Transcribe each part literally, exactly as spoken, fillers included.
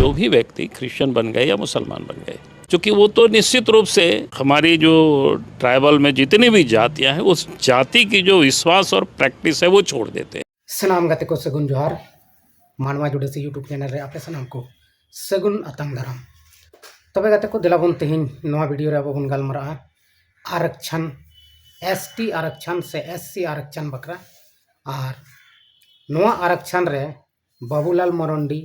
जो भी व्यक्ति क्रिश्चियन बन गए या मुसलमान बन गए, क्योंकि वो तो निश्चित रूप से हमारी जो ट्राइबल में जितनी भी जातियां हैं, उस जाति की जो विश्वास और प्रैक्टिस है, वो छोड़ देते हैं। ᱥᱟᱱᱟᱢ ᱜᱟᱛᱮ ᱠᱚ ᱥᱟᱹᱜᱩᱱ ᱡᱚᱦᱟᱨ᱾ ᱢᱟᱱᱣᱟ ᱡᱩᱰᱟᱹᱥᱤ YouTube ᱪᱮᱱᱮᱞ ᱨᱮ ᱟᱯᱮ ᱥᱟᱱᱟᱢ ᱠᱚ ᱥᱟᱹᱜᱩᱱ ᱟᱛᱟᱝ ᱫᱟᱨᱟᱢ᱾ ᱛᱚᱵᱮ ᱜᱟᱛᱮ ᱠᱚ, ᱫᱮᱞᱟ ᱵᱚᱱ ᱛᱮᱦᱮᱧ ᱱᱚᱣᱟ ᱵᱷᱤᱰᱤᱭᱳ ᱨᱮ ᱟᱵᱚ ᱵᱚᱱ ᱜᱟᱞᱢᱟᱨᱟᱜᱼᱟ ᱟᱨᱟᱠᱪᱷᱟᱱ, ᱮᱥ ᱴᱤ ᱟᱨᱟᱠᱪᱷᱟᱱ ᱥᱮ ᱮᱥ ᱥᱤ ᱟᱨᱟᱠᱪᱷᱟᱱ ᱵᱟᱠᱷᱨᱟ᱾ ᱟᱨ ᱱᱚᱣᱟ ᱟᱨᱟᱠᱪᱷᱟᱱ ᱨᱮ ᱵᱟᱵᱩᱞᱟᱞ ᱢᱟᱨᱟᱱᱰᱤ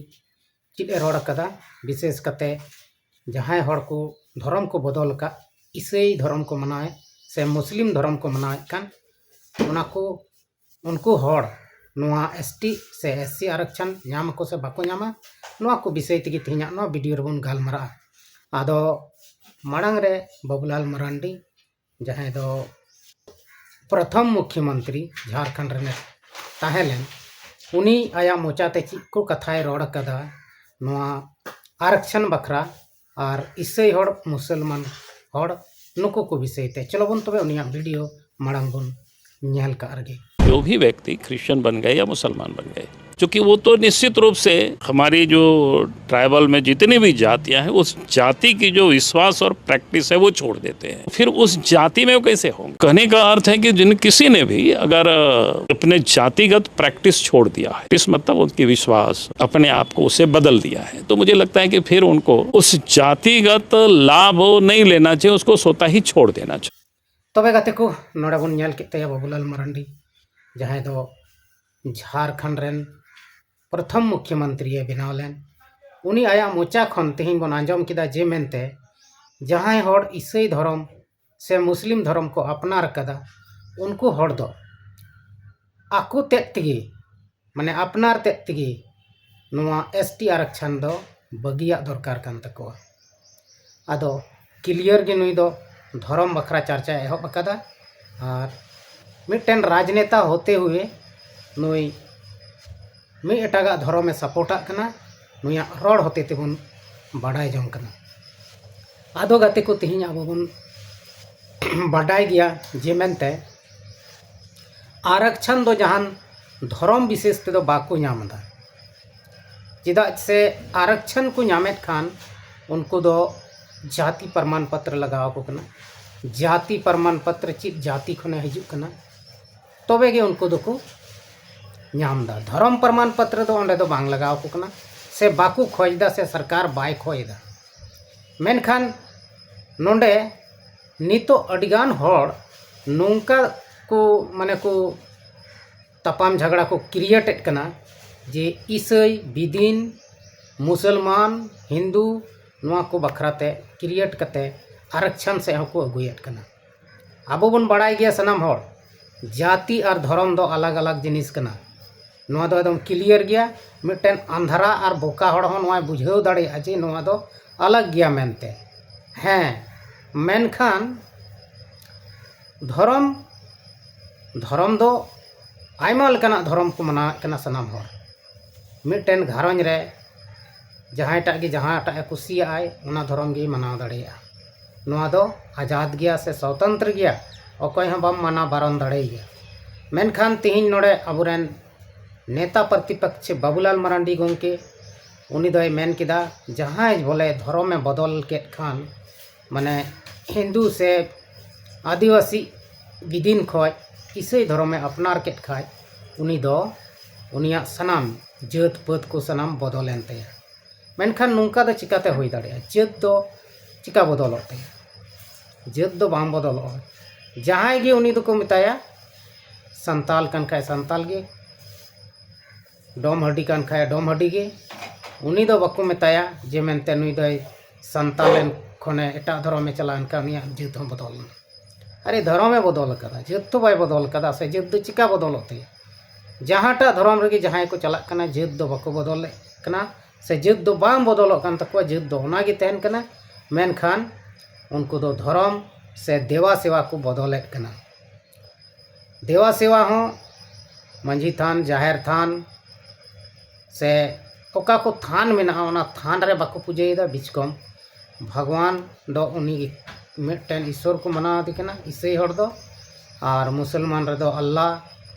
ᱪᱮᱫ ᱮ ᱨᱚᱲ ᱟᱠᱟᱫᱟ, ᱵᱤᱥᱮᱥ ᱠᱟᱛᱮ ᱡᱟᱦᱟᱸᱭ ᱦᱚᱲ ᱠᱚ ᱫᱷᱚᱨᱚᱢ ᱠᱚ ᱵᱚᱫᱚᱞ ᱟᱠᱟᱫ, ᱤᱥᱟᱹᱭ ᱫᱷᱚᱨᱚᱢ ᱠᱚ ᱢᱟᱱᱟᱣᱮᱫ ᱥᱮ ᱢᱩᱥᱞᱤᱢ ᱫᱷᱚᱨᱚᱢ ᱠᱚ ᱢᱟᱱᱟᱣᱮᱫ ᱠᱟᱱ, ᱚᱱᱟ ᱠᱚ, ᱩᱱᱠᱩ ᱦᱚᱲ ᱱᱚᱣᱟ ᱮᱥ ᱴᱤ ᱥᱮ ᱮᱥ ᱥᱤ ᱟᱨᱟᱠᱪᱷᱟᱱ ᱧᱟᱢ ᱟᱠᱚ ᱥᱮ ᱵᱟᱠᱚ ᱧᱟᱢᱟ, ᱱᱚᱣᱟ ᱠᱚ ᱵᱤᱥᱚᱭ ᱛᱮᱜᱮ ᱛᱮᱦᱮᱧᱟᱜ ᱱᱚᱣᱟ ᱵᱷᱤᱰᱤᱭᱳ ᱨᱮᱵᱚᱱ ᱜᱟᱞᱢᱟᱨᱟᱜᱼᱟ᱾ ᱟᱫᱚ ᱢᱟᱲᱟᱝ ᱨᱮ ᱵᱟᱵᱩᱞᱟᱞ ᱢᱟᱨᱟᱱᱰᱤ, ᱡᱟᱦᱟᱸᱭ ᱫᱚ ᱯᱨᱚᱛᱷᱚᱢ ᱢᱩᱠᱷᱭᱚᱢᱚᱱᱛᱨᱤ ᱡᱷᱟᱲᱠᱷᱚᱸᱰ ᱨᱮᱱ ᱛᱟᱦᱮᱸ ᱞᱮᱱ, ᱩᱱᱤ ᱟᱭᱟᱜ ᱢᱚᱪᱟᱛᱮ ᱪᱮᱫ ᱠᱚ ᱠᱟᱛᱷᱟᱭ ᱨᱚᱲ ᱟᱠᱟᱫᱟ ᱱᱚᱣᱟ ᱟᱨᱟᱠᱪᱷᱟᱱ ᱵᱟᱠᱷᱨᱟ ᱟᱨ ᱤᱥᱟᱹᱭ ᱦᱚᱲ, ᱢᱩᱥᱚᱞᱢᱟᱱ ᱦᱚᱲ, ᱱᱩᱠᱩ ᱠᱚ ᱵᱤᱥᱚᱭ ᱛᱮ᱾ ᱪᱚᱞᱚ ᱵᱚᱱ ᱛᱚᱵᱮ ᱩᱱᱤᱭᱟᱜ ᱵᱷᱤᱰᱤᱭᱳ ᱢᱟᱲᱟᱝ ᱵᱚᱱ ᱧᱮᱞ ᱠᱟᱜ ᱨᱮᱜᱮ᱾ जो भी व्यक्ति क्रिश्चियन बन गए या मुसलमान बन गए, क्योंकि वो तो निश्चित रूप से हमारी जो ट्राइबल में जितनी भी जातियां हैं, उस जाति की जो विश्वास और प्रैक्टिस है, वो छोड़ देते हैं। फिर उस जाति में वो कैसे होंगे? कहने का अर्थ है कि जिन किसी ने भी अगर, अ, अपने जातिगत प्रैक्टिस छोड़ दिया है, इस मतलब उनकी विश्वास अपने आप को उसे बदल दिया है, तो मुझे लगता है कि फिर उनको उस जातिगत लाभ नहीं लेना चाहिए, उसको स्वतः ही छोड़ देना चाहिए। ᱛᱚᱵᱮ ᱜᱟᱛᱮ ᱠᱚ, ᱱᱚᱰᱮ ᱵᱚᱱ ᱧᱮᱞ ᱠᱮᱫ ᱛᱟᱭᱟ ᱵᱟᱵᱩᱞᱟᱞ ᱢᱟᱨᱟᱱᱰᱤ, ᱡᱟᱦᱟᱸᱭ ᱫᱚ ᱡᱷᱟᱲᱠᱷᱚᱸᱰ ᱨᱮᱱ ᱯᱨᱚᱛᱷᱚᱢ ᱢᱩᱠᱷᱭᱚᱢᱚᱱᱛᱨᱤᱭᱮ ᱵᱮᱱᱟᱣ ᱞᱮᱱ᱾ ᱩᱱᱤ ᱟᱭᱟᱜ ᱢᱚᱪᱟ ᱠᱷᱚᱱ ᱛᱮᱦᱮᱧ ᱵᱚᱱ ᱟᱸᱡᱚᱢ ᱠᱮᱫᱟ ᱡᱮ ᱢᱮᱱᱛᱮ ᱡᱟᱦᱟᱸᱭ ᱦᱚᱲ ᱤᱥᱟᱹᱭ ᱫᱷᱚᱨᱚᱢ ᱥᱮ ᱢᱩᱥᱞᱤᱢ ᱫᱷᱚᱨᱚᱢ ᱠᱚ ᱟᱯᱱᱟᱨ ᱟᱠᱟᱫᱟ, ᱩᱱᱠᱩ ᱦᱚᱲ ᱫᱚ ᱟᱠᱚ ᱛᱮᱫ ᱛᱮᱜᱮ, ᱢᱟᱱᱮ ᱟᱯᱱᱟᱨ ᱛᱮᱫ ᱛᱮᱜᱮ ᱱᱚᱣᱟ ᱮᱥ ᱴᱤ ᱟᱨᱟᱠᱪᱷᱟᱱ ᱫᱚ ᱵᱟᱹᱜᱤᱭᱟᱜ ᱫᱚᱨᱠᱟᱨ ᱠᱟᱱ ᱛᱟᱠᱚᱣᱟ᱾ ᱟᱫᱚ ᱠᱞᱤᱭᱟᱨ ᱜᱮ ᱱᱩᱭ ᱫᱚ ᱫᱷᱚᱨᱚᱢ ᱵᱟᱠᱷᱨᱟ ᱪᱟᱨᱪᱟᱭ ᱮᱦᱚᱵ ᱟᱠᱟᱫᱟ᱾ ᱟᱨ ᱢᱤᱫᱴᱮᱱ ᱨᱟᱡᱽᱱᱮᱛᱟ ᱦᱚᱛᱮ ᱦᱩᱭᱮ ᱱᱩᱭ ᱢᱤᱫ ᱮᱴᱟᱜᱟᱜ ᱫᱷᱚᱨᱚᱢᱮ ᱥᱟᱯᱳᱨᱴᱟᱜ ᱠᱟᱱᱟ, ᱱᱩᱭᱟᱜ ᱨᱚᱲ ᱦᱚᱛᱮ ᱛᱮᱵᱚᱱ ᱵᱟᱰᱟᱭ ᱡᱚᱝ ᱠᱟᱱᱟ᱾ ᱟᱫᱚ ᱜᱟᱛᱮ ᱠᱚ, ᱛᱮᱦᱮᱧ ᱟᱵᱚ ᱵᱚᱱ ᱵᱟᱰᱟᱭ ᱜᱮᱭᱟ ᱡᱮ ᱢᱮᱱᱛᱮ ᱟᱨᱟᱠᱪᱷᱟᱱ ᱫᱚ ᱡᱟᱦᱟᱱ ᱫᱷᱚᱨᱚᱢ ᱵᱤᱥᱮᱥ ᱛᱮᱫᱚ ᱵᱟᱠᱚ ᱧᱟᱢ ᱮᱫᱟ᱾ ᱪᱮᱫᱟᱜ ᱥᱮ ᱟᱨᱚᱠᱪᱷᱚᱱ ᱠᱚ ᱧᱟᱢᱮᱫ ᱠᱷᱟᱱ ᱩᱱᱠᱩ ᱫᱚ ᱡᱟᱹᱛᱤ ᱯᱨᱚᱢᱟᱱ ᱯᱚᱛᱨᱚ ᱞᱟᱜᱟᱣ ᱟᱠᱚ ᱠᱟᱱᱟ᱾ ᱡᱟᱹᱛᱤ ᱯᱨᱚᱢᱟᱱ ᱯᱚᱛᱨᱚ ᱪᱮᱫ ᱡᱟᱹᱛᱤ ᱠᱷᱚᱱᱮ ᱦᱤᱡᱩᱜ ᱠᱟᱱᱟ, ᱛᱚᱵᱮ ᱜᱮ ᱩᱱᱠᱩ ᱫᱚᱠᱚ ᱧᱟᱢ ᱮᱫᱟ᱾ ᱫᱷᱚᱨᱚᱢ ᱯᱨᱚᱢᱟᱱ ᱯᱚᱛᱨᱚ ᱫᱚ ᱚᱸᱰᱮ ᱫᱚ ᱵᱟᱝ ᱞᱟᱜᱟᱣ ᱟᱠᱚ ᱠᱟᱱᱟ, ᱥᱮ ᱵᱟᱠᱚ ᱠᱷᱚᱡᱽ ᱮᱫᱟ, ᱥᱮ ᱥᱚᱨᱠᱟᱨ ᱵᱟᱭ ᱠᱷᱚᱡᱽ ᱮᱫᱟ᱾ ᱢᱮᱱᱠᱷᱟᱱ ᱱᱚᱰᱮ ᱱᱤᱛᱚᱜ ᱟᱹᱰᱤᱜᱟᱱ ᱦᱚᱲ ᱱᱚᱝᱠᱟ ᱠᱚ, ᱢᱟᱱᱮ ᱠᱚ ᱛᱟᱯᱟᱢ ᱡᱷᱟᱜᱽᱲᱟ ᱠᱚ ᱠᱨᱤᱭᱮᱴᱮᱫ ᱠᱟᱱᱟ ᱡᱮ ᱤᱥᱟᱹᱭ, ᱵᱤᱫᱤᱱ, ᱢᱩᱥᱚᱞᱢᱟᱱ, ᱦᱤᱱᱫᱩ, ᱱᱚᱣᱟ ᱠᱚ ᱵᱟᱠᱷᱨᱟ ᱛᱮ ᱠᱨᱤᱭᱮᱴ ᱠᱟᱛᱮ ᱟᱨᱚᱠᱪᱷᱚᱱ ᱥᱮᱫ ᱦᱚᱸᱠᱚ ᱟᱹᱜᱩᱭᱮᱫ ᱠᱟᱱᱟ᱾ ᱟᱵᱚ ᱵᱚᱱ ᱵᱟᱲᱟᱭ ᱜᱮᱭᱟ ᱥᱟᱱᱟᱢ ᱦᱚᱲ, ᱡᱟᱹᱛᱤ ᱟᱨ ᱫᱷᱚᱨᱚᱢ ᱫᱚ ᱟᱞᱟᱜᱽ ᱟᱞᱟᱜᱽ ᱡᱤᱱᱤᱥ ᱠᱟᱱᱟ᱾ ᱱᱚᱣᱟ ᱫᱚ ᱮᱠᱫᱚᱢ ᱠᱞᱤᱭᱟᱨ ᱜᱮᱭᱟ᱾ ᱢᱤᱫᱴᱮᱱ ᱟᱸᱫᱷᱟᱨᱟ ᱟᱨ ᱵᱚᱠᱟ ᱦᱚᱲ ᱦᱚᱸ ᱱᱚᱣᱟᱭ ᱵᱩᱡᱷᱟᱹᱣ ᱫᱟᱲᱮᱭᱟᱜᱼᱟ ᱡᱮ ᱱᱚᱣᱟ ᱫᱚ ᱟᱞᱟᱜᱽ ᱜᱮᱭᱟ ᱢᱮᱱᱛᱮ᱾ ᱦᱮᱸ, ᱢᱮᱱᱠᱷᱟᱱ ᱫᱷᱚᱨᱚᱢ, ᱫᱷᱚᱨᱚᱢ ᱫᱚ ᱟᱭᱢᱟ ᱞᱮᱠᱟᱱᱟᱜ ᱫᱷᱚᱨᱚᱢ ᱠᱚ ᱢᱟᱱᱟᱣᱮᱫ ᱠᱟᱱᱟ ᱥᱟᱱᱟᱢ ᱦᱚᱲ᱾ ᱢᱤᱫᱴᱮᱱ ᱜᱷᱟᱨᱚᱸᱡᱽ ᱨᱮ ᱡᱟᱦᱟᱸᱭᱴᱟᱜ ᱜᱮ ᱡᱟᱦᱟᱸᱴᱟᱜ ᱮ ᱠᱩᱥᱤᱭᱟᱜᱼᱟᱭ, ᱚᱱᱟ ᱫᱷᱚᱨᱚᱢ ᱜᱮᱭ ᱢᱟᱱᱟᱣ ᱫᱟᱲᱮᱭᱟᱜᱼᱟ᱾ ᱱᱚᱣᱟ ᱫᱚ ᱟᱡᱟᱫ ᱜᱮᱭᱟ ᱥᱮ ᱥᱚᱛᱚᱱᱛᱨᱚ ᱜᱮᱭᱟ, ᱚᱠᱚᱭ ᱦᱚᱸ ᱵᱟᱢ ᱢᱟᱱᱟ ᱵᱟᱨᱚᱱ ᱫᱟᱲᱮᱭᱟᱭᱟ᱾ ᱢᱮᱱᱠᱷᱟᱱ ᱛᱮᱦᱮᱧ ᱱᱚᱰᱮ ᱟᱵᱚᱨᱮᱱ ᱱᱮᱛᱟ ᱯᱨᱚᱛᱤᱯᱚᱠᱷ ᱵᱟᱵᱩᱞᱟᱞ ᱢᱟᱨᱟᱱᱰᱤ ᱜᱚᱢᱠᱮ, ᱩᱱᱤ ᱫᱚᱭ ᱢᱮᱱ ᱠᱮᱫᱟ, ᱡᱟᱦᱟᱸᱭ ᱵᱚᱞᱮ ᱫᱷᱚᱨᱚᱢᱮ ᱵᱚᱫᱚᱞ ᱠᱮᱫ ᱠᱷᱟᱱ, ᱢᱟᱱᱮ ᱦᱤᱱᱫᱩ ᱥᱮ ᱟᱹᱫᱤᱵᱟᱹᱥᱤ ᱵᱤᱫᱤᱱ ᱠᱷᱚᱡ ᱤᱥᱟᱹᱭ ᱫᱷᱚᱨᱚᱢᱮ ᱟᱯᱱᱟᱨ ᱠᱮᱫ ᱠᱷᱟᱡ, ᱩᱱᱤ ᱫᱚ ᱩᱱᱤᱭᱟᱜ ᱥᱟᱱᱟᱢ ᱡᱟᱹᱛ ᱯᱟᱹᱛ ᱠᱚ ᱥᱟᱱᱟᱢ ᱵᱚᱫᱚᱞᱮᱱ ᱛᱟᱭᱟ᱾ ᱢᱮᱱᱠᱷᱟᱱ ᱱᱚᱝᱠᱟ ᱫᱚ ᱪᱤᱠᱟᱛᱮ ᱦᱩᱭ ᱫᱟᱲᱮᱭᱟᱜᱼᱟ? ᱡᱟᱹᱛ ᱫᱚ ᱪᱤᱠᱟ ᱵᱚᱫᱚᱞᱚᱜ ᱛᱟᱭᱟ? ᱡᱟᱹᱛ ᱫᱚ ᱵᱟᱝ ᱵᱚᱫᱚᱞᱚᱜᱼᱟ᱾ ᱡᱟᱦᱟᱸᱭ ᱜᱮ ᱩᱱᱤ ᱫᱚᱠᱚ ᱢᱮᱛᱟᱭᱟ ᱥᱟᱱᱛᱟᱞ ᱠᱟᱱ ᱠᱷᱟᱡ ᱥᱟᱱᱛᱟᱞ ᱜᱮ, ᱰᱚᱢ ᱦᱟᱹᱰᱤ ᱠᱟᱱ ᱠᱷᱟᱡ ᱰᱚᱢ ᱦᱟᱹᱰᱤ ᱜᱮ᱾ ᱩᱱᱤ ᱫᱚ ᱵᱟᱠᱚ ᱢᱮᱛᱟᱭᱟ ᱡᱮ ᱢᱮᱱᱛᱮ ᱱᱩᱭ ᱫᱚᱭ ᱥᱟᱱᱛᱟᱞ ᱮᱱ ᱠᱷᱚᱱᱮ ᱮᱴᱟᱜ ᱫᱷᱚᱨᱚᱢᱮ ᱪᱟᱞᱟᱣ ᱮᱱ ᱠᱷᱟᱱ ᱩᱱᱤᱭᱟᱜ ᱡᱟᱹᱛ ᱦᱚᱸ ᱵᱚᱫᱚᱞ ᱮᱱᱟ᱾ ᱟᱨᱮ, ᱫᱷᱚᱨᱚᱢᱮ ᱵᱚᱫᱚᱞ ᱟᱠᱟᱫᱟ, ᱡᱟᱹᱛ ᱫᱚ ᱵᱟᱭ ᱵᱚᱫᱚᱞ ᱟᱠᱟᱫᱟ᱾ ᱥᱮ ᱡᱟᱹᱛ ᱫᱚ ᱪᱤᱠᱟ ᱵᱚᱫᱚᱞᱚᱜ ᱛᱟᱭᱟ? ᱡᱟᱦᱟᱸᱴᱟᱜ ᱫᱷᱚᱨᱚᱢ ᱨᱮᱜᱮ ᱡᱟᱦᱟᱸᱭ ᱠᱚ ᱪᱟᱞᱟᱜ ᱠᱟᱱᱟ, ᱡᱟᱹᱛ ᱫᱚ ᱵᱟᱠᱚ ᱵᱚᱫᱚᱞᱮᱫ ᱠᱟᱱᱟ, ᱥᱮ ᱡᱟᱹᱛ ᱫᱚ ᱵᱟᱝ ᱵᱚᱫᱚᱞᱚᱜ ᱠᱟᱱ ᱛᱟᱠᱚᱣᱟ, ᱡᱟᱹᱛ ᱫᱚ ᱚᱱᱟ ᱜᱮ ᱛᱟᱦᱮᱱ ᱠᱟᱱᱟ᱾ ᱢᱮᱱᱠᱷᱟᱱ ᱩᱱᱠᱩ ᱫᱚ ᱫᱷᱚᱨᱚᱢ ᱥᱮ ᱫᱮᱵᱟ ᱥᱮᱵᱟ ᱠᱚ ᱵᱚᱫᱚᱞᱮᱫ ᱠᱟᱱᱟ᱾ ᱫᱮᱵᱟ ᱥᱮᱵᱟ ᱦᱚᱸ ᱢᱟᱹᱡᱷᱤ ᱛᱷᱟᱱ, ᱡᱟᱦᱮᱨ ᱛᱷᱟᱱ, ᱥᱮ ᱚᱠᱟ ᱠᱚ ᱛᱷᱟᱱ ᱢᱮᱱᱟᱜᱼᱟ, ᱚᱱᱟ ᱛᱷᱟᱱ ᱨᱮ ᱵᱟᱠᱚ ᱯᱩᱡᱟᱹᱭᱮᱫᱟ᱾ ᱵᱤᱪᱠᱚᱢ ᱵᱷᱟᱜᱽᱣᱟᱱ ᱫᱚ ᱩᱱᱤ ᱢᱤᱫᱴᱮᱱ ᱤᱥᱥᱚᱨ ᱠᱚ ᱢᱟᱱᱟᱣ ᱮᱫᱮ ᱠᱟᱱᱟ, ᱤᱥᱟᱹᱭ ᱦᱚᱲ ᱫᱚ᱾ ᱟᱨ ᱢᱩᱥᱚᱞᱢᱟᱱ ᱨᱮᱫᱚ ᱟᱞᱞᱟ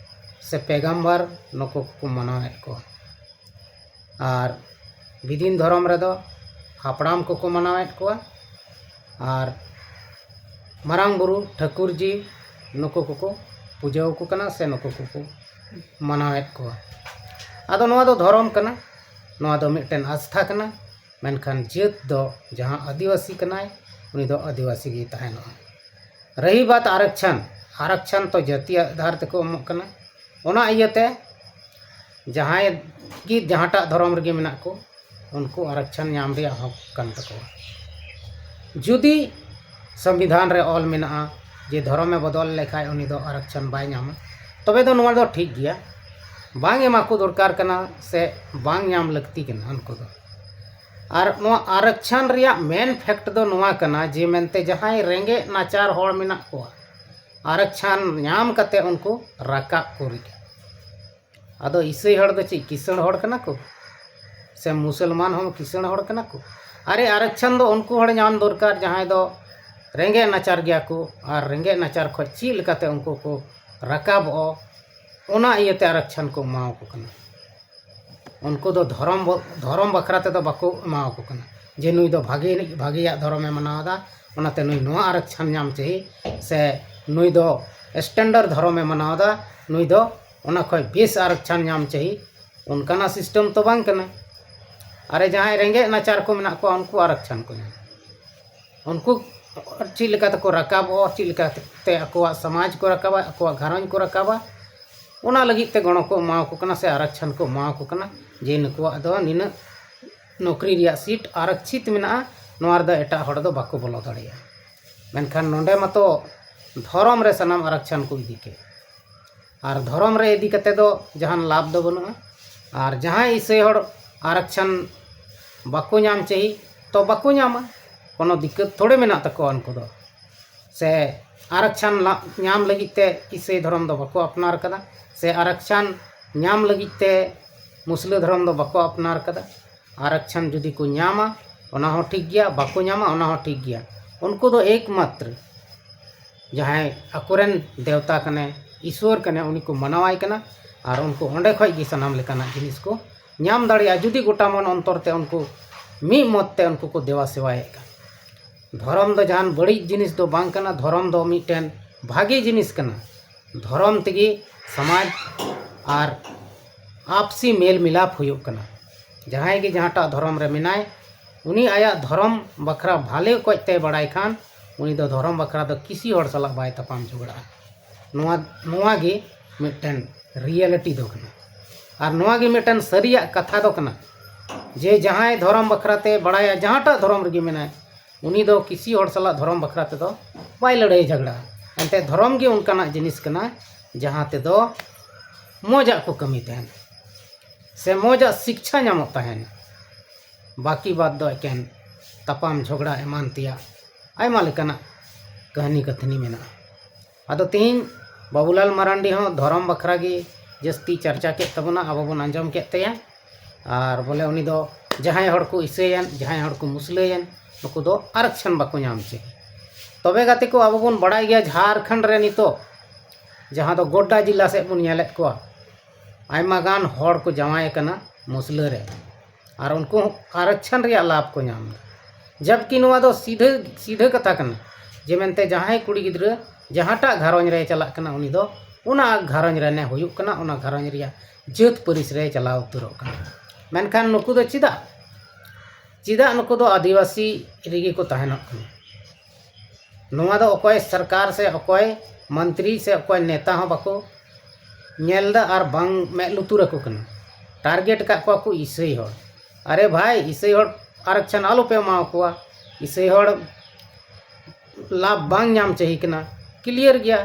ᱥᱮ ᱯᱮᱜᱟᱢᱵᱟᱨ, ᱱᱩᱠᱩ ᱠᱚᱠᱚ ᱢᱟᱱᱟᱣᱮᱫ ᱠᱚᱣᱟ᱾ ᱟᱨ ᱵᱤᱫᱤᱱ ᱫᱷᱚᱨᱚᱢ ᱨᱮᱫᱚ ᱦᱟᱯᱲᱟᱢ ᱠᱚᱠᱚ ᱢᱟᱱᱟᱣᱮᱫ ᱠᱚᱣᱟ, ᱟᱨ ᱢᱟᱨᱟᱝ ᱵᱩᱨᱩ ᱴᱷᱟᱹᱠᱩᱨ ᱡᱤ ᱱᱩᱠᱩ ᱠᱚᱠᱚ ᱯᱩᱡᱟᱹ ᱟᱠᱚ ᱠᱟᱱᱟ ᱥᱮ ᱱᱩᱠᱩ ᱠᱚᱠᱚ ᱢᱟᱱᱟᱣᱮᱫ ᱠᱚᱣᱟ᱾ ᱟᱫᱚ ᱱᱚᱣᱟ ᱫᱚ ᱫᱷᱚᱨᱚᱢ ᱠᱟᱱᱟ, ᱱᱚᱣᱟ ᱫᱚ ᱢᱤᱫᱴᱮᱱ ᱟᱥᱛᱷᱟ ᱠᱟᱱᱟ, ᱢᱮᱱᱠᱷᱟᱱ ᱡᱟᱹᱛ ᱫᱚ ᱡᱟᱦᱟᱸ ᱟᱹᱫᱤᱵᱟᱹᱥᱤ ᱠᱟᱱᱟᱭ, ᱩᱱᱤ ᱫᱚ ᱟᱹᱫᱤᱵᱟᱹᱥᱤ ᱜᱮᱭ ᱛᱟᱦᱮᱱᱚᱜᱼᱟ᱾ ᱨᱟᱦᱤ ᱵᱟᱛ ᱟᱨᱚᱠᱪᱷᱚᱱ, ᱟᱨᱚᱠᱪᱷᱚᱱ ᱛᱚ ᱡᱟᱹᱛᱤ ᱟᱫᱷᱟᱨ ᱛᱮᱠᱚ ᱮᱢᱚᱜ ᱠᱟᱱᱟ᱾ ᱚᱱᱟ ᱤᱭᱟᱹᱛᱮ ᱡᱟᱦᱟᱸᱭ ᱜᱮ ᱡᱟᱦᱟᱸᱴᱟᱜ ᱫᱷᱚᱨᱚᱢ ᱨᱮᱜᱮ ᱢᱮᱱᱟᱜ ᱠᱚ, ᱩᱱᱠᱩ ᱟᱨᱚᱠᱪᱷᱚᱱ ᱧᱟᱢ ᱨᱮᱭᱟᱜ ᱦᱚᱠ ᱠᱟᱱ ᱛᱟᱠᱚᱣᱟ᱾ ᱡᱩᱫᱤ ᱥᱚᱝᱵᱤᱫᱷᱟᱱ ᱨᱮ ᱚᱞ ᱢᱮᱱᱟᱜᱼᱟ ᱡᱮ ᱫᱷᱚᱨᱚᱢᱮ ᱵᱚᱫᱚᱞ ᱞᱮᱠᱷᱟᱡ ᱩᱱᱤ ᱫᱚ ᱟᱨᱚᱠᱪᱷᱚᱱ ᱵᱟᱭ ᱧᱟᱢᱟ, ᱛᱚᱵᱮ ᱫᱚ ᱱᱚᱣᱟ ᱫᱚ ᱴᱷᱤᱠ ᱜᱮᱭᱟ, ᱵᱟᱝ ᱮᱢᱟ ᱠᱚ ᱫᱚᱨᱠᱟᱨ ᱠᱟᱱᱟ ᱥᱮ ᱵᱟᱝ ᱧᱟᱢ ᱞᱟᱹᱠᱛᱤ ᱠᱟᱱᱟ ᱩᱱᱠᱩ ᱫᱚ᱾ ᱟᱨ ᱱᱚᱣᱟ ᱟᱨᱚᱠᱪᱷᱚᱱ ᱨᱮᱭᱟᱜ ᱢᱮᱱ ᱯᱷᱮᱠᱴ ᱫᱚ ᱱᱚᱣᱟ ᱠᱟᱱᱟ ᱡᱮ ᱢᱮᱱᱛᱮ ᱡᱟᱦᱟᱸᱭ ᱨᱮᱸᱜᱮᱡ ᱱᱟᱪᱟᱨ ᱦᱚᱲ ᱢᱮᱱᱟᱜ ᱠᱚᱣᱟ, ᱟᱨᱚᱠᱪᱷᱚᱱ ᱧᱟᱢ ᱠᱟᱛᱮ ᱩᱱᱠᱩ ᱨᱟᱠᱟᱵ ᱠᱚ ᱨᱮᱜᱮ᱾ ᱟᱫᱚ ᱤᱥᱟᱹᱭ ᱦᱚᱲ ᱫᱚ ᱪᱮᱫ ᱠᱤᱥᱟᱹᱬ ᱦᱚᱲ ᱠᱟᱱᱟ ᱠᱚ ᱥᱮ ᱢᱩᱥᱚᱞᱢᱟᱱ ᱦᱚᱸ ᱠᱤᱥᱟᱹᱬ ᱦᱚᱲ ᱠᱟᱱᱟ ᱠᱚ? ᱟᱨᱮ, ᱟᱨᱚᱠᱪᱷᱚᱱ ᱫᱚ ᱩᱱᱠᱩ ᱦᱚᱲ ᱧᱟᱢ ᱫᱚᱨᱠᱟᱨ ᱡᱟᱦᱟᱸᱭ ᱫᱚ ᱨᱮᱸᱜᱮᱡ ᱱᱟᱪᱟᱨ ᱜᱮᱭᱟ ᱠᱚ, ᱟᱨ ᱨᱮᱸᱜᱮᱡ ᱱᱟᱪᱟᱨ ᱠᱷᱚᱡ ᱪᱮᱫ ᱞᱮᱠᱟᱛᱮ ᱩᱱᱠᱩ ᱠᱚ ᱨᱟᱠᱟᱵᱚᱜᱼᱟ, ᱚᱱᱟ ᱤᱭᱟᱹᱛᱮ ᱟᱨᱚᱠᱪᱷᱚᱱ ᱠᱚ ᱮᱢᱟᱣᱟᱠᱚ ᱠᱟᱱᱟ᱾ ᱩᱱᱠᱩ ᱫᱚ ᱫᱷᱚᱨᱚᱢ ᱵᱚ-, ᱫᱷᱚᱨᱚᱢ ᱵᱟᱠᱷᱨᱟ ᱛᱮᱫᱚ ᱵᱟᱠᱚ ᱮᱢᱟᱣᱟᱠᱚ ᱠᱟᱱᱟ ᱡᱮ ᱱᱩᱭ ᱫᱚ ᱵᱷᱟᱜᱮ, ᱵᱷᱟᱜᱮᱭᱟᱜ ᱫᱷᱚᱨᱚᱢᱮ ᱢᱟᱱᱟᱣ ᱮᱫᱟ, ᱚᱱᱟᱛᱮ ᱱᱩᱭ ᱱᱚᱣᱟ ᱟᱨᱚᱠᱪᱷᱚᱱ ᱧᱟᱢ ᱪᱟᱹᱦᱤ, ᱥᱮ ᱱᱩᱭ ᱫᱚ ᱥᱴᱮᱱᱰᱟᱨᱰ ᱫᱷᱚᱨᱚᱢᱮ ᱢᱟᱱᱟᱣ ᱮᱫᱟ, ᱱᱩᱭ ᱫᱚ ᱚᱱᱟ ᱠᱷᱚᱡ ᱵᱮᱥ ᱟᱨᱚᱠᱪᱷᱚᱱ ᱧᱟᱢ ᱪᱟᱹᱦᱤ, ᱚᱱᱠᱟᱱᱟᱜ ᱥᱤᱥᱴᱮᱢ ᱛᱚ ᱵᱟᱝ ᱠᱟᱱᱟ᱾ ᱟᱨᱮ, ᱡᱟᱦᱟᱸᱭ ᱨᱮᱸᱜᱮᱡ ᱱᱟᱪᱟᱨ ᱠᱚ ᱢᱮᱱᱟᱜ ᱠᱚᱣᱟ, ᱩᱱᱠᱩ ᱟᱨᱚᱠᱪᱷᱚᱱ ᱠᱚ ᱧᱟᱢᱟ᱾ ᱩᱱᱠᱩ ᱪᱮᱫ ᱞᱮᱠᱟ ᱛᱮᱠᱚ ᱨᱟᱠᱟᱵᱚᱜᱼᱟ, ᱪᱮᱫ ᱞᱮᱠᱟᱛᱮ ᱟᱠᱚᱣᱟᱜ ᱥᱚᱢᱟᱡᱽ ᱠᱚ ᱨᱟᱠᱟᱵᱟ, ᱟᱠᱚᱣᱟᱜ ᱜᱷᱟᱨᱚᱸᱡᱽ ᱠᱚ ᱨᱟᱠᱟᱵᱟ, ᱚᱱᱟ ᱞᱟᱹᱜᱤᱫ ᱛᱮ ᱜᱚᱲᱚ ᱠᱚ ᱮᱢᱟᱣᱟᱠᱚ ᱠᱟᱱᱟ ᱥᱮ ᱟᱨᱚᱠᱪᱷᱚᱱ ᱠᱚ ᱮᱢᱟᱣᱟᱠᱚ ᱠᱟᱱᱟ ᱡᱮ ᱱᱩᱠᱩᱣᱟᱜ ᱫᱚ ᱱᱤᱱᱟᱹᱜ ᱱᱚᱠᱨᱤ ᱨᱮᱭᱟᱜ ᱥᱤᱴ ᱟᱨᱚᱠᱪᱷᱤᱛ ᱢᱮᱱᱟᱜᱼᱟ, ᱱᱚᱣᱟ ᱨᱮᱫᱚ ᱮᱴᱟᱜ ᱦᱚᱲ ᱫᱚ ᱵᱟᱠᱚ ᱵᱚᱞᱚ ᱫᱟᱲᱮᱭᱟᱜᱼᱟ᱾ ᱢᱮᱱᱠᱷᱟᱱ ᱱᱚᱰᱮ ᱢᱟᱛᱚ ᱫᱷᱚᱨᱚᱢ ᱨᱮ ᱥᱟᱱᱟᱢ ᱟᱨᱚᱠᱪᱷᱚᱱ ᱠᱚ ᱤᱫᱤ ᱠᱮᱫ, ᱟᱨ ᱫᱷᱚᱨᱚᱢ ᱨᱮ ᱤᱫᱤ ᱠᱟᱛᱮ ᱫᱚ ᱡᱟᱦᱟᱱ ᱞᱟᱵᱷ ᱫᱚ ᱵᱟᱹᱱᱩᱜᱼᱟ᱾ ᱟᱨ ᱡᱟᱦᱟᱸᱭ ᱤᱥᱟᱹᱭ ᱦᱚᱲ ᱟᱨᱚᱠᱪᱷᱚᱱ ᱵᱟᱠᱚ ᱧᱟᱢ ᱪᱟᱹᱦᱤ, ᱛᱚ ᱵᱟᱠᱚ ᱧᱟᱢᱟ, ᱠᱳᱱᱳ ᱫᱤᱠᱠᱟᱹᱛ ᱛᱷᱚᱲᱮ ᱢᱮᱱᱟᱜ ᱛᱟᱠᱚᱣᱟ ᱩᱱᱠᱩ ᱫᱚ᱾ ᱥᱮ ᱟᱨᱚᱠᱪᱷᱚᱱ ᱞᱟ-, ᱧᱟᱢ ᱞᱟᱹᱜᱤᱫ ᱛᱮ ᱤᱥᱟᱹᱭ ᱫᱷᱚᱨᱚᱢ ᱫᱚ ᱵᱟᱠᱚ ᱟᱯᱱᱟᱨ ᱠᱟᱫᱟ, ᱥᱮ ᱟᱨᱚᱠᱪᱷᱚᱱ ᱧᱟᱢ ᱞᱟᱹᱜᱤᱫ ᱛᱮ ᱢᱩᱥᱞᱟᱹ ᱫᱷᱚᱨᱚᱢ ᱫᱚ ᱵᱟᱠᱚ ᱟᱯᱱᱟᱨ ᱠᱟᱫᱟ᱾ ᱟᱨᱚᱠᱪᱷᱚᱱ ᱡᱩᱫᱤ ᱠᱚ ᱧᱟᱢᱟ, ᱚᱱᱟ ᱦᱚᱸ ᱴᱷᱤᱠ ᱜᱮᱭᱟ, ᱵᱟᱠᱚ ᱧᱟᱢᱟ, ᱚᱱᱟ ᱦᱚᱸ ᱴᱷᱤᱠ ᱜᱮᱭᱟ᱾ ᱩᱱᱠᱩ ᱫᱚ ᱮᱠᱢᱟᱛᱨᱚ ᱡᱟᱦᱟᱸᱭ ᱟᱠᱚᱨᱮᱱ ᱫᱮᱣᱛᱟ ᱠᱟᱱᱟᱭ, ᱤᱥᱣᱚᱨ ᱠᱟᱱᱟᱭ, ᱩᱱᱤ ᱠᱚ ᱢᱟᱱᱟᱣᱟᱭ ᱠᱟᱱᱟ, ᱟᱨ ᱩᱱᱠᱩ ᱚᱸᱰᱮ ᱠᱷᱚᱡ ᱜᱮ ᱥᱟᱱᱟᱢ ᱞᱮᱠᱟᱱᱟᱜ ᱡᱤᱱᱤᱥ ᱠᱚ ᱧᱟᱢ ᱫᱟᱲᱮᱭᱟᱜᱼᱟ, ᱡᱩᱫᱤ ᱜᱚᱴᱟ ᱢᱚᱱ ᱚᱱᱛᱚᱨ ᱛᱮ ᱩᱱᱠᱩ ᱢᱤᱫ ᱢᱚᱛ ᱛᱮ ᱩᱱᱠᱩ ᱠᱚ ᱫᱮᱣᱟ ᱥᱮᱣᱟᱭᱮᱫ ᱠᱟᱱ᱾ ᱫᱷᱚᱨᱚᱢ ᱫᱚ ᱡᱟᱦᱟᱱ ᱵᱟᱹᱲᱤᱡ ᱡᱤᱱᱤᱥ ᱫᱚ ᱵᱟᱝ ᱠᱟᱱᱟ, ᱫᱷᱚᱨᱚᱢ ᱫᱚ ᱢᱤᱫᱴᱮᱱ ᱵᱷᱟᱜᱮ ᱡᱤᱱᱤᱥ ᱠᱟᱱᱟ᱾ ᱫᱷᱚᱨᱚᱢ ᱛᱮᱜᱮ ᱥᱚᱢᱟᱡᱽ ᱟᱨ ᱟᱯᱥᱤ ᱢᱮᱞ ᱢᱤᱞᱟᱯ ᱦᱩᱭᱩᱜ ᱠᱟᱱᱟ᱾ ᱡᱟᱦᱟᱸᱭ ᱜᱮ ᱡᱟᱦᱟᱸᱴᱟᱜ ᱫᱷᱚᱨᱚᱢ ᱨᱮ ᱢᱮᱱᱟᱭ, ᱩᱱᱤ ᱟᱭᱟᱜ ᱫᱷᱚᱨᱚᱢ ᱵᱟᱠᱷᱨᱟ ᱵᱷᱟᱞᱮ ᱚᱠᱚᱡ ᱛᱮ ᱵᱟᱲᱟᱭ ᱠᱷᱟᱱ, ᱩᱱᱤ ᱫᱚ ᱫᱷᱚᱨᱚᱢ ᱵᱟᱠᱷᱨᱟ ᱫᱚ ᱠᱤᱥᱤ ᱦᱚᱲ ᱥᱟᱞᱟᱜ ᱵᱟᱭ ᱛᱟᱯᱟᱢ ᱡᱷᱚᱜᱽᱲᱟᱜᱼᱟ᱾ ᱱᱚᱣᱟ ᱱᱚᱣᱟ ᱜᱮ ᱢᱤᱫᱴᱮᱱ ᱨᱤᱭᱮᱞᱤᱴᱤ ᱫᱚ ᱠᱟᱱᱟ᱾ ᱟᱨ ᱱᱚᱣᱟ ᱜᱮ ᱢᱤᱫᱴᱮᱱ ᱥᱟᱹᱨᱤᱭᱟᱜ ᱠᱟᱛᱷᱟ ᱫᱚ ᱠᱟᱱᱟ, ᱡᱮ ᱡᱟᱦᱟᱸᱭ ᱫᱷᱚᱨᱚᱢ ᱵᱟᱠᱷᱨᱟ ᱛᱮ ᱵᱟᱲᱟᱭᱟ, ᱡᱟᱦᱟᱸᱴᱟᱜ ᱫᱷᱚᱨᱚᱢ ᱨᱮᱜᱮ ᱢᱮᱱᱟᱭ, ᱩᱱᱤ ᱫᱚ ᱠᱤᱥᱤ ᱦᱚᱲ ᱥᱟᱞᱟᱜ ᱫᱷᱚᱨᱚᱢ ᱵᱟᱠᱷᱨᱟ ᱛᱮᱫᱚ ᱵᱟᱭ ᱞᱟᱹᱲᱦᱟᱹᱭ ᱡᱷᱟᱜᱽᱲᱟᱜᱼᱟ᱾ ᱮᱱᱛᱮ ᱫᱷᱚᱨᱚᱢ ᱜᱮ ᱚᱱᱠᱟᱱᱟᱜ ᱡᱤᱱᱤᱥ ᱠᱟᱱᱟ, ᱡᱟᱦᱟᱸ ᱛᱮᱫᱚ ᱢᱚᱡᱟᱜ ᱠᱚ ᱠᱟᱹᱢᱤ ᱛᱟᱦᱮᱱ ᱥᱮ ᱢᱚᱡᱟᱜ ᱥᱤᱠᱪᱷᱟ ᱧᱟᱢᱚᱜ ᱛᱟᱦᱮᱱ᱾ ᱵᱟᱹᱠᱤ ᱵᱟᱫᱽ ᱫᱚ ᱮᱠᱮᱱ ᱛᱟᱯᱟᱢ ᱡᱷᱚᱜᱽᱲᱟ ᱮᱢᱟᱱ ᱛᱮᱭᱟᱜ ᱟᱭᱢᱟ ᱞᱮᱠᱟᱱᱟᱜ ᱠᱟᱹᱦᱱᱤ ᱠᱟᱹᱛᱷᱱᱤ ᱢᱮᱱᱟᱜᱼᱟ᱾ ᱟᱫᱚ ᱛᱮᱦᱮᱧ ᱵᱟᱹᱵᱩᱞᱟᱞ ᱢᱟᱨᱟᱱᱰᱤ ᱦᱚᱸ ᱫᱷᱚᱨᱚᱢ ᱵᱟᱠᱷᱨᱟ ᱜᱮ ᱡᱟᱹᱥᱛᱤ ᱪᱟᱨᱪᱟ ᱠᱮᱫ ᱛᱟᱵᱚᱱᱟ, ᱟᱵᱚ ᱵᱚᱱ ᱟᱸᱡᱚᱢ ᱠᱮᱫ ᱛᱟᱭᱟ᱾ ᱟᱨ ᱵᱚᱞᱮ ᱩᱱᱤ ᱫᱚ ᱡᱟᱦᱟᱸᱭ ᱦᱚᱲ ᱠᱚ ᱤᱥᱟᱹᱭᱮᱱ, ᱡᱟᱦᱟᱸᱭ ᱦᱚᱲ ᱠᱚ ᱢᱩᱥᱞᱟᱹᱭᱮᱱ, ᱱᱩᱠᱩ ᱫᱚ ᱟᱨᱚᱠᱥᱚᱱ ᱵᱟᱠᱚ ᱧᱟᱢ ᱪᱮ᱾ ᱛᱚᱵᱮ ᱜᱟᱛᱮ ᱠᱚ, ᱟᱵᱚ ᱵᱚᱱ ᱵᱟᱲᱟᱭ ᱜᱮᱭᱟ ᱡᱷᱟᱨᱠᱷᱚᱸᱰ ᱨᱮ ᱱᱤᱛᱚᱜ ᱡᱟᱦᱟᱸ ᱫᱚ ᱜᱳᱰᱰᱟ ᱡᱮᱞᱟ ᱥᱮᱫ ᱵᱚᱱ ᱧᱮᱞᱮᱫ ᱠᱚᱣᱟ, ᱟᱭᱢᱟ ᱜᱟᱱ ᱦᱚᱲ ᱠᱚ ᱡᱟᱶᱟᱭ ᱟᱠᱟᱱᱟ ᱢᱩᱥᱞᱟᱹ ᱨᱮ, ᱟᱨ ᱩᱱᱠᱩ ᱦᱚᱸ ᱟᱨᱚᱠᱥᱚᱱ ᱨᱮᱭᱟᱜ ᱞᱟᱵᱷ ᱠᱚ ᱧᱟᱢ ᱮᱫᱟ᱾ ᱡᱟᱵᱠᱤ ᱱᱚᱣᱟ ᱫᱚ ᱥᱤᱫᱷᱟᱹ ᱥᱤᱫᱷᱟᱹ ᱠᱟᱛᱷᱟ ᱠᱟᱱᱟ, ᱡᱮ ᱢᱮᱱᱛᱮ ᱡᱟᱦᱟᱸᱭ ᱠᱩᱲᱤ ᱜᱤᱫᱽᱨᱟᱹ ᱡᱟᱦᱟᱸᱴᱟᱜ ᱜᱷᱟᱨᱚᱸᱡᱽ ᱨᱮ ᱪᱟᱞᱟᱜ ᱠᱟᱱᱟ, ᱩᱱᱤ ᱫᱚ ᱚᱱᱟ ᱜᱷᱟᱨᱚᱸᱡᱽ ᱨᱮᱱᱮ ᱦᱩᱭᱩᱜ ᱠᱟᱱᱟ, ᱚᱱᱟ ᱜᱷᱟᱨᱚᱸᱡᱽ ᱨᱮᱭᱟᱜ ᱡᱟᱹᱛ ᱯᱟᱹᱨᱤᱥ ᱨᱮ ᱪᱟᱞᱟᱣ ᱩᱛᱟᱹᱨᱚᱜ ᱠᱟᱱᱟ᱾ ᱢᱮᱱᱠᱷᱟᱱ ᱱᱩᱠᱩ ᱫᱚ ᱪᱮᱫᱟᱜ ᱪᱮᱫᱟᱜ ᱱᱩᱠᱩ ᱫᱚ ᱟᱹᱫᱤᱵᱟᱹᱥᱤ ᱨᱮᱜᱮ ᱠᱚ ᱛᱟᱦᱮᱱᱚᱜ ᱠᱟᱱᱟ? ᱱᱚᱣᱟ ᱫᱚ ᱚᱠᱚᱭ ᱥᱚᱨᱠᱟᱨ ᱥᱮ ᱚᱠᱚᱭ ᱢᱚᱱᱛᱨᱤ ᱥᱮ ᱚᱠᱚᱭ ᱱᱮᱛᱟ ᱦᱚᱸ ᱵᱟᱠᱚ ᱧᱮᱞ ᱮᱫᱟ ᱟᱨ ᱵᱟᱝ ᱢᱮᱫ ᱞᱩᱛᱩᱨ ᱟᱠᱚ ᱠᱟᱱᱟ᱾ ᱴᱟᱨᱜᱮᱴ ᱟᱠᱟᱫ ᱠᱚᱣᱟ ᱠᱚ ᱤᱥᱟᱹᱭ ᱦᱚᱲ᱾ ᱟᱨᱮ ᱵᱷᱟᱭ, ᱤᱥᱟᱹᱭ ᱦᱚᱲ ᱟᱨᱚᱠᱥᱚᱱ ᱟᱞᱚᱯᱮ ᱮᱢᱟ ᱠᱚᱣᱟ᱾ ᱤᱥᱟᱹᱭ ᱦᱚᱲ ᱞᱟᱵᱷ ᱵᱟᱝ ᱧᱟᱢ ᱪᱟᱹᱦᱤ ᱠᱟᱱᱟ, ᱠᱞᱤᱭᱟᱨ ᱜᱮᱭᱟ᱾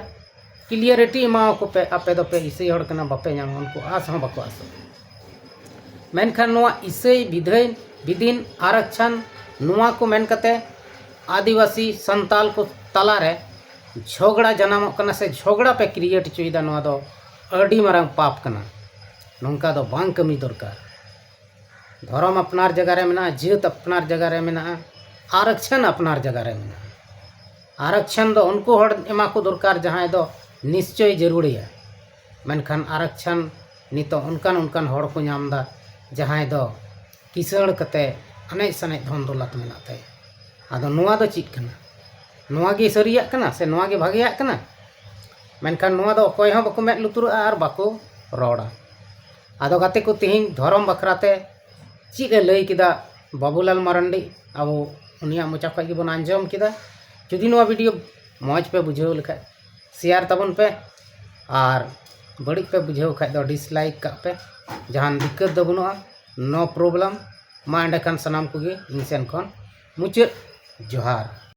ᱠᱞᱤᱭᱟᱨᱤᱴᱤ ᱮᱢᱟᱣᱟᱠᱚ ᱯᱮ, ᱟᱯᱮ ᱫᱚᱯᱮ ᱤᱥᱟᱹᱭ ᱦᱚᱲ ᱠᱟᱱᱟ, ᱵᱟᱯᱮ ᱧᱟᱢᱟ, ᱩᱱᱠᱩ ᱟᱸᱥ ᱦᱚᱸ ᱵᱟᱠᱚ ᱟᱸᱥᱚᱜᱼᱟ᱾ ᱢᱮᱱᱠᱷᱟᱱ ᱱᱚᱣᱟ ᱤᱥᱟᱹᱭ ᱵᱤᱫᱷᱟᱹᱭ ᱵᱤᱫᱤᱱ ᱟᱨᱚᱠᱥᱚᱱ, ᱱᱚᱣᱟ ᱠᱚ ᱢᱮᱱ ᱠᱟᱛᱮ ᱟᱹᱫᱤᱵᱟᱹᱥᱤ ᱥᱟᱱᱛᱟᱞ ᱠᱚ ᱛᱟᱞᱟᱨᱮ ᱡᱷᱚᱜᱽᱲᱟ ᱡᱟᱱᱟᱢᱚᱜ ᱠᱟᱱᱟ ᱥᱮ ᱡᱷᱚᱜᱽᱲᱟ ᱯᱮ ᱠᱨᱤᱭᱮᱴ ᱦᱚᱪᱚᱭᱮᱫᱟ, ᱱᱚᱣᱟ ᱫᱚ ᱟᱹᱰᱤ ᱢᱟᱨᱟᱝ ᱯᱟᱯ ᱠᱟᱱᱟ᱾ ᱱᱚᱝᱠᱟ ᱫᱚ ᱵᱟᱝ ᱠᱟᱹᱢᱤ ᱫᱚᱨᱠᱟᱨ᱾ ᱫᱷᱚᱨᱚᱢ ᱟᱯᱱᱟᱨ ᱡᱟᱭᱜᱟ ᱨᱮ ᱢᱮᱱᱟᱜᱼᱟ, ᱡᱟᱹᱛ ᱟᱯᱱᱟᱨ ᱡᱟᱭᱜᱟ ᱨᱮ ᱢᱮᱱᱟᱜᱼᱟ, ᱟᱨᱚᱠᱥᱚᱱ ᱟᱯᱱᱟᱨ ᱡᱟᱭᱜᱟ ᱨᱮ ᱢᱮᱱᱟᱜᱼᱟ᱾ ᱟᱨᱚᱠᱥᱚᱱ ᱫᱚ ᱩᱱᱠᱩ ᱦᱚᱲ ᱮᱢᱟ ᱠᱚ ᱫᱚᱨᱠᱟᱨ, ᱡᱟᱦᱟᱸᱭ ᱫᱚ ᱱᱤᱥᱪᱚᱭ ᱡᱟᱹᱨᱩᱲ ᱟᱭᱟ᱾ ᱢᱮᱱᱠᱷᱟᱱ ᱟᱨᱚᱠᱥᱚᱱ ᱱᱤᱛᱚᱜ ᱚᱱᱠᱟᱱ ᱚᱱᱠᱟᱱ ᱦᱚᱲ ᱠᱚ ᱧᱟᱢ ᱮᱫᱟ, ᱡᱟᱦᱟᱸᱭ ᱫᱚ ᱠᱤᱥᱟᱹᱬ ᱠᱟᱛᱮ ᱟᱱᱮᱡ ᱥᱟᱱᱮᱡ ᱫᱷᱚᱱ ᱫᱚᱞᱟᱛ ᱢᱮᱱᱟᱜ ᱛᱟᱭᱟ᱾ ᱟᱫᱚ ᱱᱚᱣᱟ ᱫᱚ ᱪᱮᱫ ᱠᱟᱱᱟ? ᱱᱚᱣᱟ ᱜᱮ ᱥᱟᱹᱨᱤᱭᱟᱜ ᱠᱟᱱᱟ ᱥᱮ ᱱᱚᱣᱟ ᱜᱮ ᱵᱷᱟᱜᱮᱭᱟᱜ ᱠᱟᱱᱟ? ᱢᱮᱱᱠᱷᱟᱱ ᱱᱚᱣᱟ ᱫᱚ ᱚᱠᱚᱭ ᱦᱚᱸ ᱵᱟᱠᱚ ᱢᱮᱫ ᱞᱩᱛᱩᱨᱟᱜᱼᱟ ᱟᱨ ᱵᱟᱠᱚ ᱨᱚᱲᱟ᱾ ᱟᱫᱚ ᱜᱟᱛᱮ ᱠᱚ, ᱛᱮᱦᱮᱧ ᱫᱷᱚᱨᱚᱢ ᱵᱟᱠᱷᱨᱟ ᱛᱮ ᱪᱮᱫ ᱮ ᱞᱟᱹᱭ ᱠᱮᱫᱟ ᱵᱟᱵᱩᱞᱟᱞ ᱢᱟᱨᱟᱱᱰᱤ, ᱟᱵᱚ ᱩᱱᱤᱭᱟᱜ ᱢᱚᱪᱟ ᱠᱷᱚᱱ ᱜᱮᱵᱚᱱ ᱟᱸᱡᱚᱢ ᱠᱮᱫᱟ᱾ ᱡᱩᱫᱤ ᱱᱚᱣᱟ ᱵᱷᱤᱰᱤᱭᱳ ᱢᱚᱡᱽ ᱯᱮ ᱵᱩᱡᱷᱟᱹᱣ ᱞᱮᱠᱷᱟᱡ ᱥᱮᱭᱟᱨ ᱛᱟᱵᱚᱱ ᱯᱮ, ᱟᱨ ᱵᱟᱹᱲᱤᱡ ᱯᱮ ᱵᱩᱡᱷᱟᱹᱣ ᱠᱷᱟᱡ ᱫᱚ ᱰᱤᱥᱞᱟᱭᱤᱠ ᱠᱟᱜ ᱯᱮ᱾ ᱡᱟᱦᱟᱱ ᱫᱤᱠᱠᱟᱹᱛ ᱫᱚ ᱵᱟᱹᱱᱩᱜᱼᱟ, ᱱᱳ ᱯᱨᱚᱵᱞᱮᱢ᱾ ᱢᱟ ᱮᱸᱰᱮᱠᱷᱟᱱ ᱥᱟᱱᱟᱢ ᱠᱚᱜᱮ ᱤᱧ ᱥᱮᱱ ᱠᱷᱚᱱ ᱢᱩᱪᱟᱹᱫ ᱡᱚᱦᱟᱨ᱾